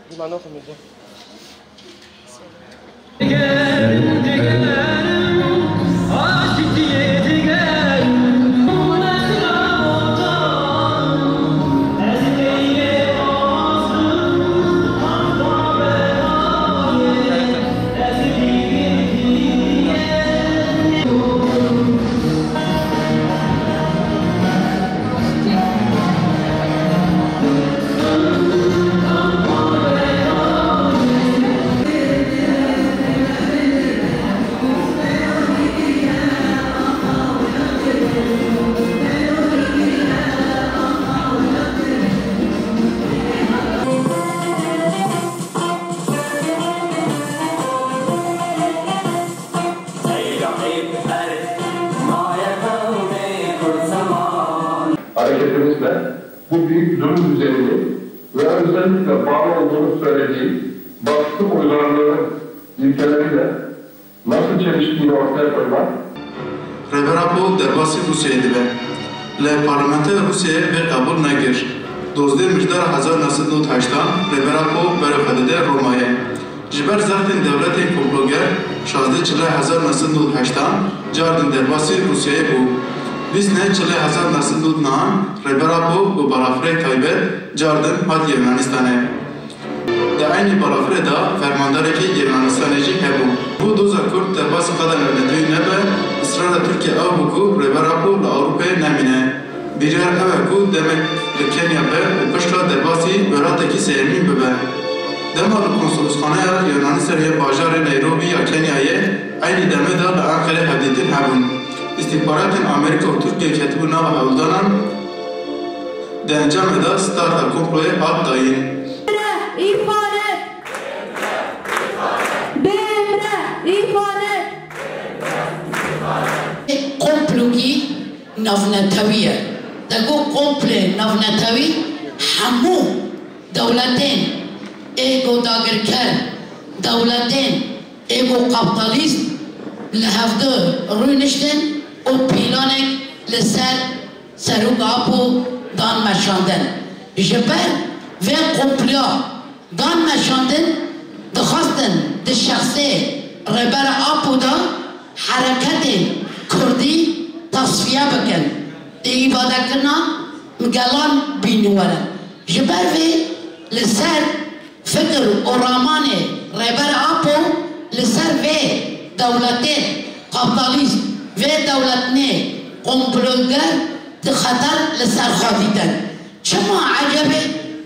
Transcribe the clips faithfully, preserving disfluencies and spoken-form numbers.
Dîma noxim êdî. Hareketimizle bu büyük zulüm düzenini ve özellikle bağlı olduğunu söylediği baskı uygarlığı ilkeleriyle nasıl çeliştiğini ortaya koymak, Rêber Apo derbasî Rûsyayê dibe. Lê parlamentoya Rûsyayê vê qebûl nekir. Dozdeh Mijdara hezar neh sed û nod heştan Rêber Apo berê xwe dide Romayê. Ji ber zextên dewletên komploger, şazdeh Çilê hezar neh sed û nod heştan cardin derbasî Rûsyayê bû. Bîst neh Çilê hezar neh sed û nod nehan Rêber Apo bi balafirê taybet cardin hat Yunanistanê. Di eynî balafirê de fermandarekî Yunanistanê jî hebû. Bû doza Kurd derbasî qada navnetewî nebe, israra Tirkiye ew bû ku Rêber Apo li Ewropayê nemîne. Biryar ew e ku demek li Kenya be û piştre derbasî welatekî sêyemîn bibe. Dema li konsolosxaneya Yunanî ser yê bajarê Nairobi ya Kenyayê eynî demê de li Enqerê hevdîtin hebûn. Îstîxbaratên Amerîka û Tirkiye ketibûn nava hewldanan, di encamê de starta komployê hat dayîn. Îfade! Bêmre! Îfade! Komplokî navnetewî ye. Te got komple navnetewî, hemû dewletên êgo dagirker, dewletên êgo kaptalîst li hevdu rûniştin û pîlanek li ser Serok Apo dan meşandin. Ji ber vê komploya dan meşandin, dixwastin di şexsê Rêber Apo de hereketên kurdî tasfiye bikin, di îfadekirina gelan bînin werin. Ji ber vê li ser fikir û ramanê Rêber Apo, li ser vê dewletê kaptalîst, vê dewletnê komploger di xeter li ser xwe dîtin. Çima ecebê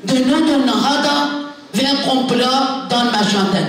di nod û niha de vê komplo dan meşandin?